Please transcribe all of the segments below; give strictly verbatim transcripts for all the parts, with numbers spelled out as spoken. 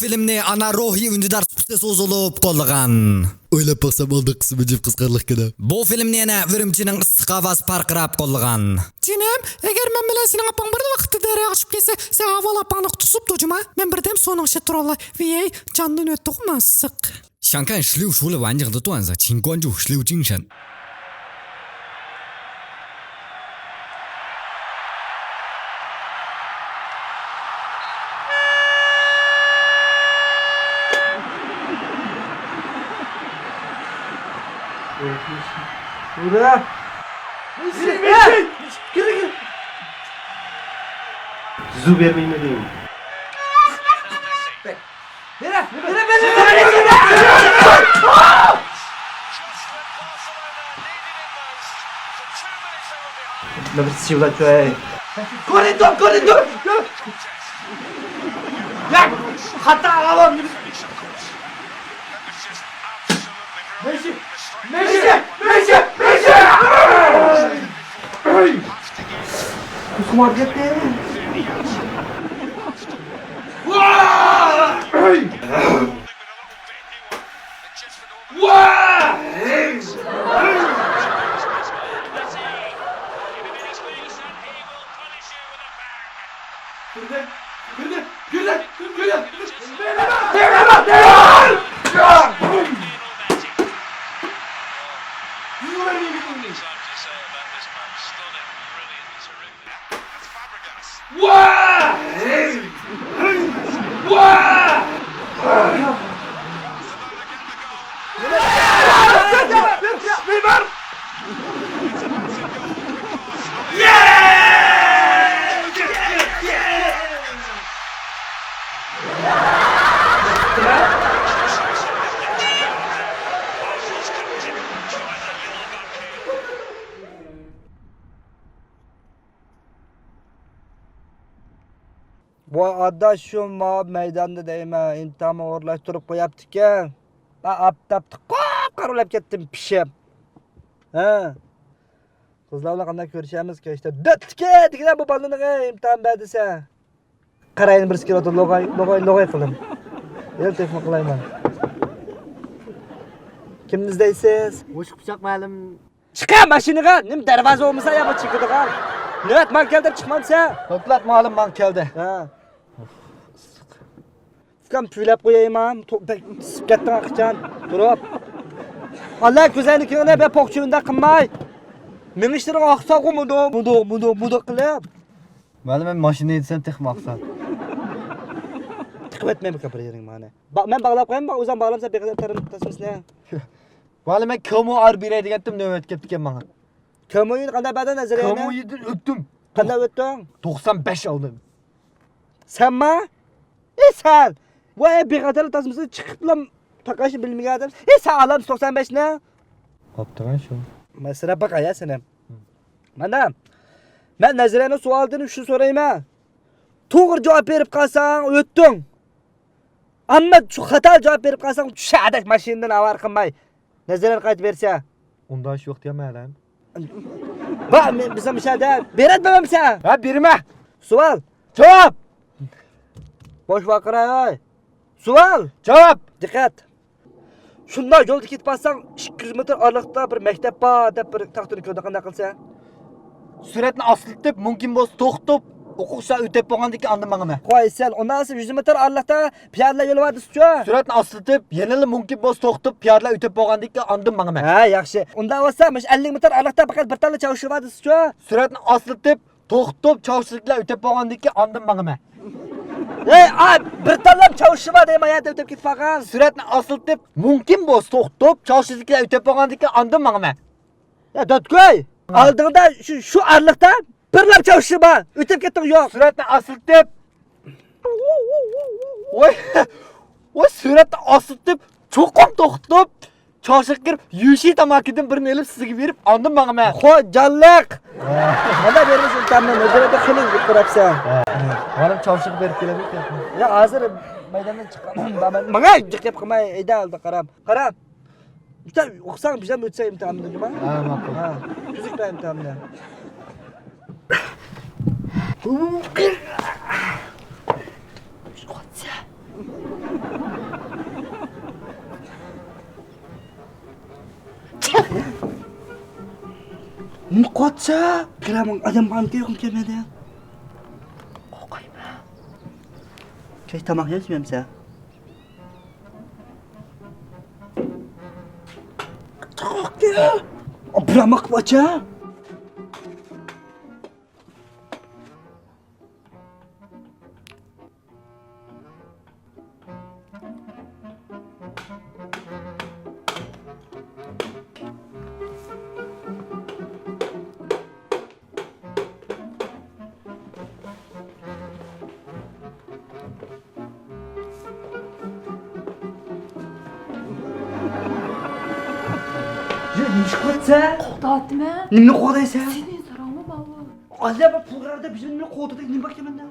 فىلىمنى ئانا روھى ئۈندىدار سۇپىسى سوزۇلۇپ قوللىغان. ئويلاپ باقسام، ئالدىنقىسى مۇجىب قىزىقارلىق ئىكەن. بۇ فىلىمنى يەنە ئۈرۈمچىنىڭ ئىسسىق ھاۋاسى پارقىراپ قوللىغان. جېنىم، ئەگەر مەن بىلەن سېنىڭ ئاپاڭ بىر ۋاقىتتا دەرياغا چۈشۈپ كەتسە، سەن ئاۋۋال ئاپاڭنى قۇتقۇزۇپ توجۇما، مەن بىردەم سۇنىڭ ئىچىدە تۇرالاي. ۋىيەي، جاندىن ئۆتتۇغۇ ماسسىق. 想看十六叔的完整的段子，请关注十六精神。 Zu vermeyeyim mi diyeyim? Koridor, koridor! Ya, hata alalım. Messi, Messi, Messi, Messi! Kusmar gitti. ۋاي ئاداش، شۇ ماۋۇ مەيداندا دەيمەن، ئىمتىھانمۇ ئورۇنلاشتۇرۇپ قويۇپتىكەن. مەن ئاپتاپتا قاپقارا بولۇپ كەتتىم پىشىپ. ھە. قىزلار بىلەن قانداق كۆرۈشەمىز كەچتە؟ دۆتلۈكى دېگىنە بۇ بالىنىڭ ئىمتىھان بەر دېسە. قارايمەن، بىرسى كېلىۋاتىدۇ، لوغاي، لوغاي، لوغاي قىلىم. يەنە تېلېفون قىلايمەن. كىمنى ئىزدەيسىز؟ مۇشۇ قۇچاق مەلۇم. چىقە ماشىنىغا، نېمە دەرۋازا بولمىسا يا بۇ چېكىدىغان. نۆۋەت ماڭا كەل دەپ چىقمامسەن؟ دوكلات مۇئەللىم ماڭا كەلدى. ھە. ئۇكام، پۈۋلەپ قويايما؟ تو-، بەك ئىسسىپ كەتتىڭ ئاقىچان. تۇرۇپ. ئاللا كۆزەينىكىڭنى بەك پوقچىۋىندە قىلماي. مېڭىشلىرىڭ ئاقساغۇ مۇندۇق، مۇندۇق، مۇندۇق، مۇندۇق قىلىپ. مانا مەن ماشىنا ھەيدىسەم تېخىمۇ ئاقسا. تىقىۋەتمەيمىكەن بىر يېرىڭ مانا. با-، مەن باغلاپ قويايمۇ، ئۇزان باغلامسەن بىخەتەر تەرمىتاسمىسىنى. ۋالى مەن كمو ئار بېرەي دېگەنتىم، نۆۋەت كەپتىكەن ماڭا. كموينى قانداق بەردىڭ نەزەرىيەنى؟ كمويدىن ئۆتتۈم. قانداق ئۆتتۈڭ؟ توقسان بەش ئالدىم. سەنما؟ ئى سەن! ۋاي بىخەتەر تاسمىسىنى چىقىپلا تاقاشنى بىلمىگەن ئادەم. ئى سەن ئالامسەن توقسان بەشنى؟ ئاپتىمەن شۇ. مەسىلە باقايا سېنىڭ. مانا، مەن نەزەرىيەنىڭ سوئالىدىن شۇ سورايمەن. توغرا جاۋاب بېرىپ قالساڭ ئۆتتۈڭ. ئەمما شۇ خاتا جاۋاب بېرىپ قالساڭ، چۈش ھەدەك ماشىنىدىن ئاۋارە قىلماي. نەزەرىيەنى قايتىپ بېرىسە. ئۇنداق ئىش يوق دېگەن مەلەم. با، مېنىڭ بىزنىڭ مۇشەدە بېرەتمەمسە؟ ھە، بېرىمە. سوئال. جاۋاب. بوش ۋارقىراي. سوئال. جاۋاب. دىققەت. شۇنداق يولدا كېتىپ بارساڭ، ئىككى يۈز مېتىر ئارىلىقتا بىر مەكتەپ بار دەپ بىر تاختىنى كۆردۈڭ، قانداق قىلىسەن؟ سۈرئەتنى ئاستىلىتىپ، مۇمكىن بولسا توختىتىپ، ئوقۇغۇچىلار ئۆتۈپ بولغاندىن كېيىن ئاندىن ماڭىمەن. قوي سەن، ئۇنداق بولسا يۈز مېتىر ئارىلىقتا پىيادىلەر يولى بار دېسىچۇ؟ سۈرئەتنى ئاستىلىتىپ، يەنىلا مۇمكىن بولسا توختىتىپ، پىيادىلەر ئۆتۈپ بولغاندىن كېيىن ئاندىن ماڭىمەن. ھە، ياخشى. ئۇنداق بولسا مۇشۇ ئەللىك مېتىر ئارىلىقتا پەقەت بىر تاللا چاۋشى بار دېسىچۇ؟ سۈرئەتنى ئاستىلىتىپ، توختىتىپ، چاۋشىدىكىلەر ئۆتۈپ بولغاندىن كېيىن ئاندىن ماڭىمەن. ھەي، ئا، بىر تاللام چاۋشى بار دەيمەن، يا ئۆتۈپ كېتىپ قالغان. سۈرئەتنى ئاستىلىتىپ، مۇمكىن بولسا توختىتىپ، چاۋشىدىكىلەر ئۆتۈپ بولغاندىن كېيىن ئاندىن ماڭىمەن. يا دۆتكۆي، ھە. ئالدىڭدا شۇ، شۇ ئارىلىقتا بىرلا چاۋشى بار، ئۆتۈپ كەتتىڭ يوق. سۈرئەتنى ئاستىلىتىپ. ۋاي، ۋاي، سۈرئەتنى ئاستىلىتىپ، چوقۇم توختىتىپ، چاۋشىغا كىرىپ، يۈشى تاماكىدىن بىرنى ئېلىپ سىزگە بېرىپ، ئاندىن ماڭىمەن. خو، جانلىق. مانا بېرىمىز ئىمتىھاننى، نەزەرىيەدە خېلى يۇقىرى ئەپسەن. ھە. مانا چاۋشىغا بېرىپ كېلەيلى. يا ھازىر مەيداندىن چىققان، ماڭا گەپ قىلماي، ھەيدە ئالدى قارام. قارا. بىر ئوقۇساڭ بىزەم ئۆتسە ئىمتىھاندىن جۇما. ھە، ماقۇل. ھە، تۈزۈك بەر ئىمتىھاننى. ھە. نېمە قىلىۋاتىسەن؟ كىرەمەن، ئادەم بارمىكىن، يوقمىكىن مەندە. قورقايمەن. كەچ تاماق يەمسەن؟ تاماق يە. بىر تاماق قىلىپ ئاچا. يا، نېمە ئىش قىلىۋاتىسەن؟ قوغداۋاتىمەن. نېمىنى قوغدايسەن؟ سېنى ساراڭمۇ ماۋۇ. ئازا بىر پۇل قىراردا بىز نېمە قوغدىدۇق، نېمە بار ئىكەن مەندە؟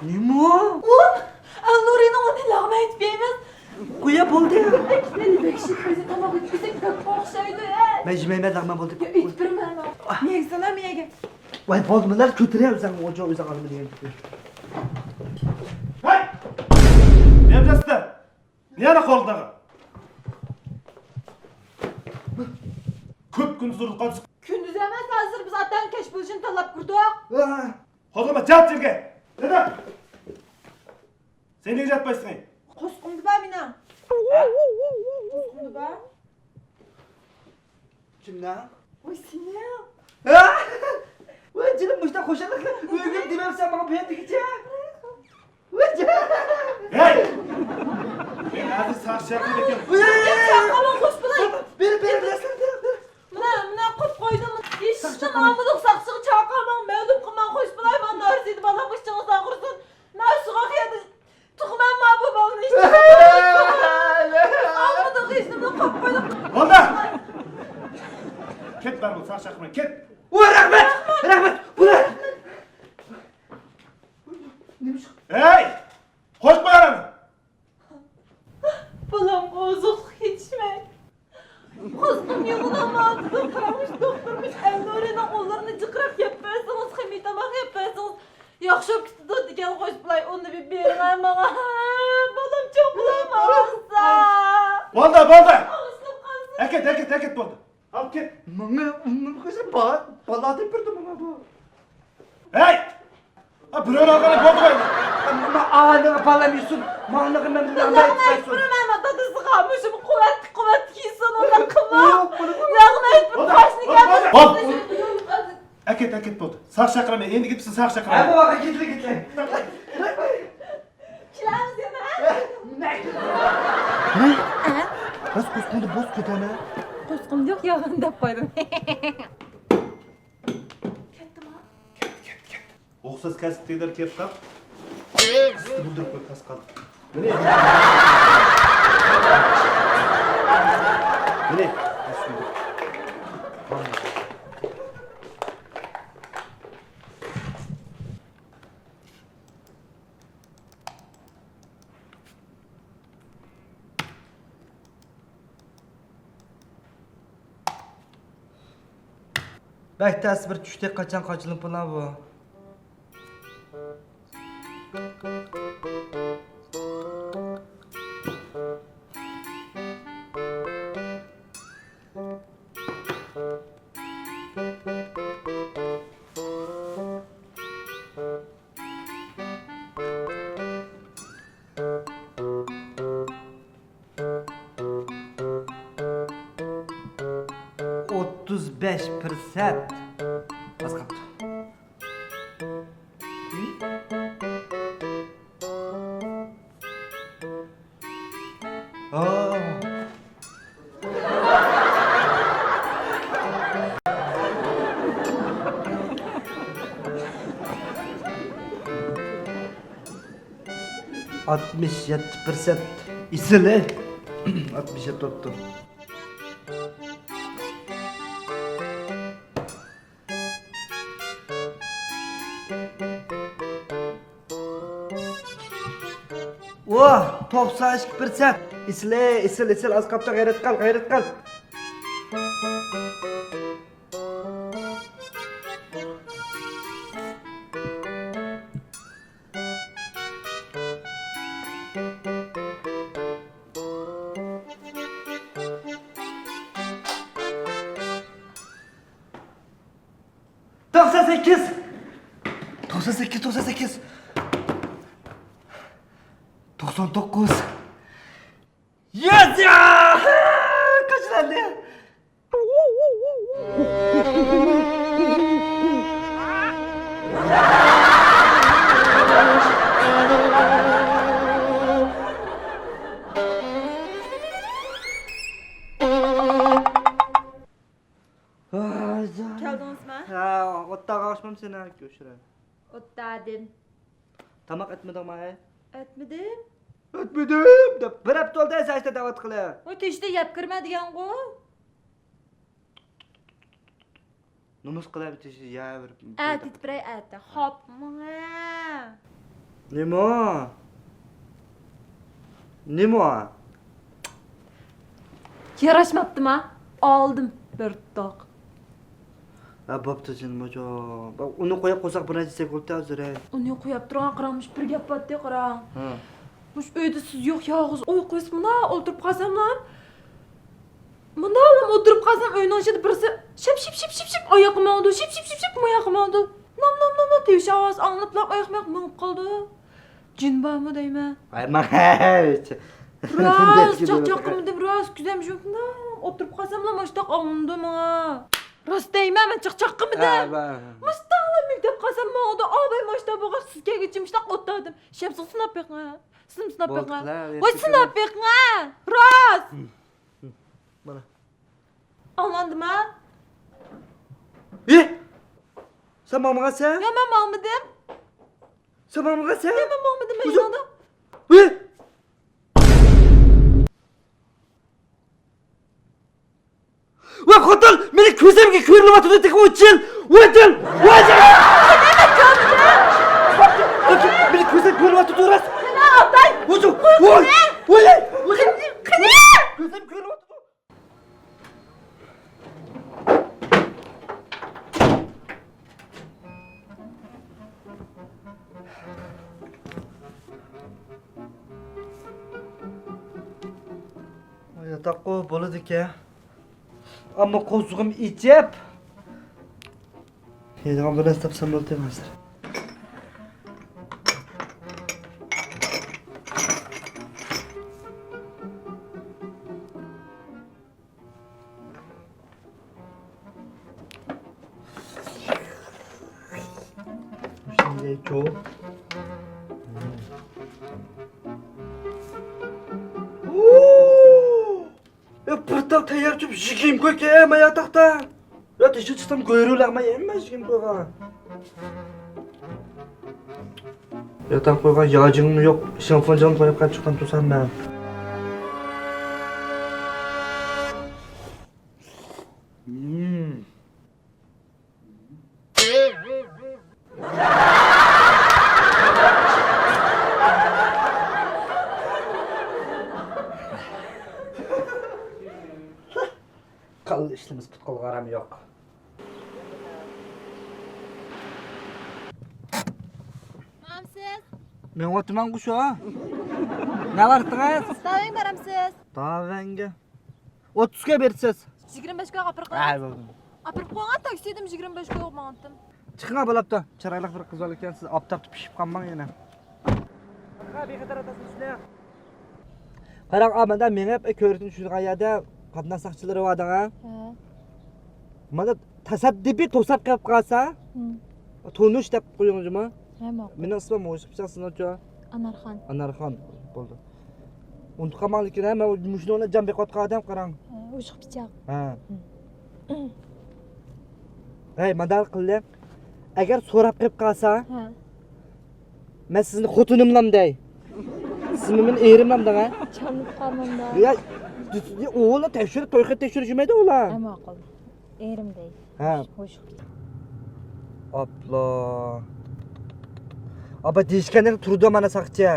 نېمە؟ ئۇن! ئەلنۇرىنىڭ ئۇنى لەغمەن ئېتىپ يەيمىز. قويە بولدى. ئەكىتمەننى بەك شىت قىلسا تاماق ئۆتكۈزسەك بەك ئوخشايدۇ، ھە؟ مەن يېمەيمەن، لەغمەن بولدى. يا، ئېتىپ بېرىمەن. مېگىسىلا مېگە. ۋاي، بولدىمۇ، كۆتۈرە ئۆزۈڭ، ئوجا ئۆزۈڭ ئالما دېگەن. ھەي! نېمە دەيسىلەر؟ نېنى قولدىغا؟ كۆپ كۈندۈز ئۇرۇلۇپ قالسا. كۈندۈز ئەمەس، ھازىر بىز ئاتاڭ كەچ بولۇشىنى تاللاپ كىردۇق. قوزغىما، جات يەرگە! دادا! سەن نېگە جاتمايسەن؟ قورسىقىمدا بار مېنىڭ. ھە؟ قورسىقىمدا بار. كىمنىڭ؟ ۋاي، سېنىڭ. ھە؟ ۋاي، جېنىم، مۇشۇنداق خۇشاللىقنى ئۆيگە دېمەمسەن ماڭا بۇ يەردىكىچە. ۋاي، جېنىم. ھەي! مەن ھازىر ساقچى چاقىرىمەن. ۋاي، ۋاي، ۋاي، ۋاي. چاقىرماڭ، خوش بولاي. بېرىپ، بېرىپ، بېرىپ، بېرىپ. مانا، مانا قويۇپ قويدۇم. ھېچنېمە ئالمىدۇق، ساقچىغا چاقىرماڭ، مەلۇم قىلماڭ، خوش بولاي. مانا نارزىدە بالام ئىچىڭىزدىن ئاغرىسۇن. مەن سوغۇق يەردە تۇغىمەن ما بۇ بالىنى ئىچىڭىزدىن ئاغرىسۇن. ئالمىدۇق، ھېچنېمىنى قويۇپ قويدۇق. بولدى! كەت، بار بول، ساقچى چاقىرماي، كەت! ۋاي، رەھمەت! رەھمەت! بۇلار! نېمە ئىش؟ ھەي! قويۇپ قويۇڭ ئۇنى! بالام ئوزۇقلۇق يېتىشمەي. قوزغىم يۇمۇناماتىدۇ، قاراڭ، مۇشۇ دوختۇرمۇش ئەلنۇرىنىڭ ئۇنلىرىنى جىقراق يەپ بەرسىڭىز، خېمىر تاماق يەپ بەرسىڭىز ياخشى بولۇپ كېتىدۇ دېگەن، خوش بولاي، ئۇنى بىر بېرىڭە ماڭا. بالام چوڭ بولالماي قالسا. بولدى، بولدى. ئاغرىسىپ قالسا. ئەكەت، ئەكەت، ئەكەت، بولدى. ئاپ كەت. ماڭا ئۇنىڭ قىزى بار. بالا دەپ بېرىدۇ ماڭا بۇ. ھەي! ئا، بىرەر ئالغىنى بولدى غاي. ماڭا ئانىغا بالام يېسۇن. ماڭىغا مەن بىلەن بىللە ئېيتىپ قويسۇن. ئېيتىپ بېرىمەن، دادىسىغا مۇشۇ قۇۋۋەتلىك، قۇۋۋەتلىك يېسۇن، ئۇنداق قىلما. يوق، بولدى. لەغمەن ئېيتىپ بولدى، قاشنى بولدى، كەلدى. بولدى. ئەكەت، ئەكەت، بولدى. ساقچى چاقىرىمەن، ئەمدى كېتىپ ساقچى چاقىرىمەن. ھە، بابا، كېتىلە، كېتىلە. كېلەمسىز يەنە؟ ھە؟ راست قوسقۇمدا بوس كېتەمە. قوسقۇم يوق، ياغىنى دەپ قويدۇم. كەتتىما؟ كەتتى، كەتتى، كەتتى. ئوخشاش كەسىپتىكىلەر كېلىپ قاپ. ئىستى بىلدۈرۈپ قويۇپ تاس قالدى. مىنى. مىنى. بەك تەس بىر چۈشتى، قاچان قاچىلىپ بولا بۇ؟ ئوتتۇز بەش پىرسەنت. ئاز قاپتۇ. ئاتمىش يەتتە پىرسەنت. ئېسىل، ئەي. ئاتمىش يەتتە بوپتۇ. ۋاھ! توقسان ئىككى پىرسەنت. ئېسىل، ئېسىل، ئېسىل. ئاز قاپتۇ، غەيرەت قىل، غەيرەت قىل. توقسان سەككىز! توقسان سەككىز، توقسان سەككىز! توقسان توققۇز! يېس! يا! قاچىلاندى! كەلدىڭىزمۇ؟ ھە، ئوتتاغا ئاشمام سېنى كۆشۈرەي. ئوتتادىن. تاماق ئەتمىدىڭما ھەي؟ ئەتمىدىم. ئەتمىدىم دەپ بىر ھەپتە بولدى سەن ئىشتە دەۋاتقىلى. ئۇ تېشىدا يەپ كىرمە دېگەنغۇ. نومۇس قىلىپ تېشى يەۋېرىپ. ئەتە ئېتىپراي ئەتە. خوپمۇ؟ نېمە؟ نېمە؟ ياراشماپتىما؟ ئالدىم بىر تاق. ھە، بوپتۇ جېنىم، ئۇنى قويۇپ قويساق بىر نەچچە سېكۇنت ھازىر، ھەي. ئۇنى قويۇپ تۇرغان قاراڭ، مۇشۇ بىر گەپ بارتى قاراڭ. ھە. مۇشۇ ئۆيدە سىز يوق، يالغۇز ئوي قويسا مۇنا ئولتۇرۇپ قالساملا، مۇنداقلا ئولتۇرۇپ قالسام ئۆينىڭ ئىچىدە بىرسى شىپ شىپ شىپ شىپ شىپ ئاياققا ماڭىدۇ، شىپ شىپ شىپ شىپ مۇياققا ماڭىدۇ. نام نام نام نام تىۋىش ئاۋازى ئاڭلىنىپلا ئاياق ماياق مېڭىپ قالىدۇ. جىن بارمۇ دەيمەن. ئاي ماڭ. راست چاقچاق قىلمىدىم، راست كۈزەم شۇنداق ئولتۇرۇپ قالساملا ماشتاق ئاڭلىنىدۇ ماڭا. راست دەيمەن، مەن چاقچاق قىلمىدىم. ماشتاقلا مۈگدەپ قالسام ماڭىدۇ، ئاباي ماشتا بولغاچ سىز كەلگۈچە مۇشتاق ئولتۇردۇم. شەمسىڭ سىناپ بېقىڭ. سىزمۇ سىناپ بېقىڭ. ۋاي سىناپ بېقىڭ. راست. مانا. ئاڭلاندىما؟ ئى! سەن ماڭمىغانسەن؟ يا، مەن ماڭمىدىم. سەن ماڭمىغانسەن؟ يا، مەن ماڭمىدىم، مەن يولدا. ئى! ۋە خوتۇن، مېنى كۆزۈمگە كۆرۈنۈۋاتىدۇ تېخى ئۇچىل. ۋەتىن! ۋەتىن! مېنى كۆزۈم كۆرۈنۈۋاتىدۇ راست. ۋوي! ۋوي! ۋوي! كۆزۈم كۆرۈنۈۋاتىدۇ. ياتاققۇ بولىدىكەن. ئەمما قورسىقىم ئېچىپ، يەيدىغان بىر نەرسە تاپسام بولدى ھازىر. شۇنداق چوق. يا، بىر تال تەييار چۆپ يىگىرمە كوي كەم ياتاقتا. يا، تېشى چىقسام گۆرۈلەڭمە يەممە يىگىرمە كويغا. ياتاق قويغان ياجىڭمۇ يوق، شامپۇنجىڭنى قويۇپ قاپ چىققان تۇرسام مەن. كاللا ئىشلىمىسە پۇت-قولغا ئارام يوق. مامسىز. مېڭىۋاتىمەن قوشۇ. نەۋەرتىڭىز؟ داۋەڭگە بارامسىز؟ داۋەڭگە. ئوتتۇز كوي بېرىسىز. يىگىرمە بەش كويغا ئاپىرىپ قويۇڭ. ھە، بولدى. ئاپىرىپ قويۇڭ، تاكسىدىم يىگىرمە بەش كويغا ماڭاتتىم. چىقىڭا بولاپتۇ. چىرايلىق بىر قىز بار ئىكەن، سىز ئاپتاپتا پىشىپ قالماڭ يەنە. بىخەتەر ئاتاسىنى چۈشىنە. قاراڭ، ئا، مەندە مېڭىپ، كۆۋرۈكنى چۈشۈرىدىغان يەردە قاتناش ساقچىلىرى بار دەڭ، ھە؟ ھە. مانا تاسادىپىي توساپ قېلىپ قالسا، ھىم. تونۇش دەپ قويۇڭ جۇما. ھە، ماقۇل. مېنىڭ ئىسمىم ھوشۇپ چىقسىنچۇ. ئانارخان. ئانارخان. بولدى. ئۇنتۇپ قالماڭ لېكىن، ھە، مەن مۇشۇنىڭ بىلەن جان بېقىۋاتقان ئادەم، قاراڭ. ھە، ھوشۇپ پىچاق. ھە. ھىم. ھەي، مانداق قىللى. ئەگەر سوراپ قېلىپ قالسا، ھە. مەن سىزنى خوتۇنۇملام دەي. سىزمۇ مېنى ئېرىملام دەڭ، ھە؟ چانىپ قالمامدا. يا، ئۇلار تەكشۈرۈپ، توي خېتى تەكشۈرۈشمەيدۇ ئۇلار. ھە، ماقۇل. ئېرىم دەي. ھە. ھوش. ئاپلا. ئاپا دېيىشكەندە تۇرىدۇ مانا ساقچى.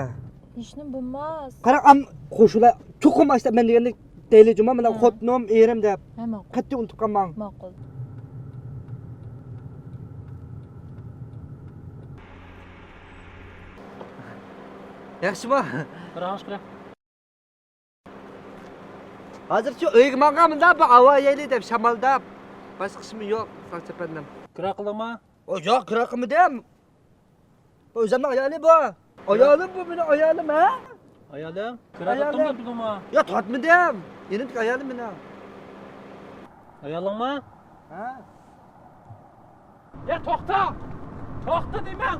ھېچنېمە بولماس. قارا، ئام، قوشۇلا، چوقۇم ئاشتا مەن دېگەندەك دەيلى جۇما، مانا ھە. خوتۇنۇم، ئېرىم دەپ. ھە، ماقۇل. قەتئىي ئۇنتۇپ قالماڭ. ماقۇل. ياخشىمۇ؟ قاراڭ، قارا. ھازىرچۇ ئۆيگە ماڭغان مۇنداق بىر ھاۋا يەيلى دەپ شامالداپ. باشقا ئىشمۇ يوق، ساقچى ئەپەندىم. كىرا قىلدىڭما؟ ئو، ياق، كىرا قىلمىدىم. بۇ ئۆزۈمنىڭ ئايالى بۇ. ئايالىم بۇ، مېنىڭ ئايالىم، ھە؟ ئايالىڭ؟ كىرا ئايالىم. تارتتىڭمۇ تارتمىدىڭما؟ ياق، تارتمىدىم. يېنىمدىكى ئايالىم مېنىڭ. ئايالىڭما؟ ھە. يا توختا! توختا دېمەڭ!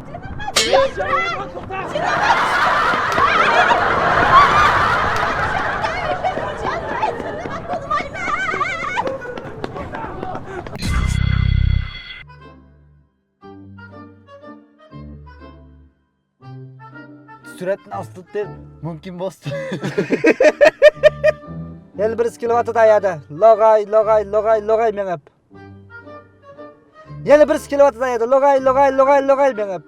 جېنىمغا تېگىپ! توختا! سۈرئەتنى ئاستىلىتىپ، مۇمكىن بولسا. يەنە بىرسى كېلىۋاتىدۇ ئايادا. لوغاي، لوغاي، لوغاي، لوغاي مېڭىپ. يەنە بىرسى كېلىۋاتىدۇ ئايادا. لوغاي، لوغاي، لوغاي، لوغاي مېڭىپ.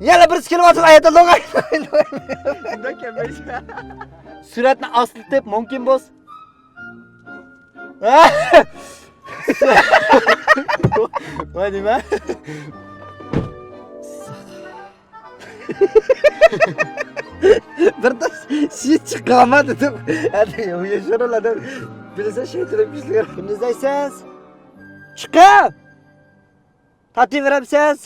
يەنە بىرسى كېلىۋاتىدۇ ئايادا. لوغاي، لوغاي، لوغاي مېڭىپ. شۇنداق كەلمەيسەن. سۈرئەتنى ئاستىلىتىپ، مۇمكىن بولسا. ۋاي نېمە؟ بىر تاش شىت چىققانما دېدىم. ھەدە ياشىرىلادىم. بىلسە شەيتىنىم كۈچلۈك. كىمنى ئىزدەيسىز؟ چىقىڭ! تارتىۋېرەمسىز؟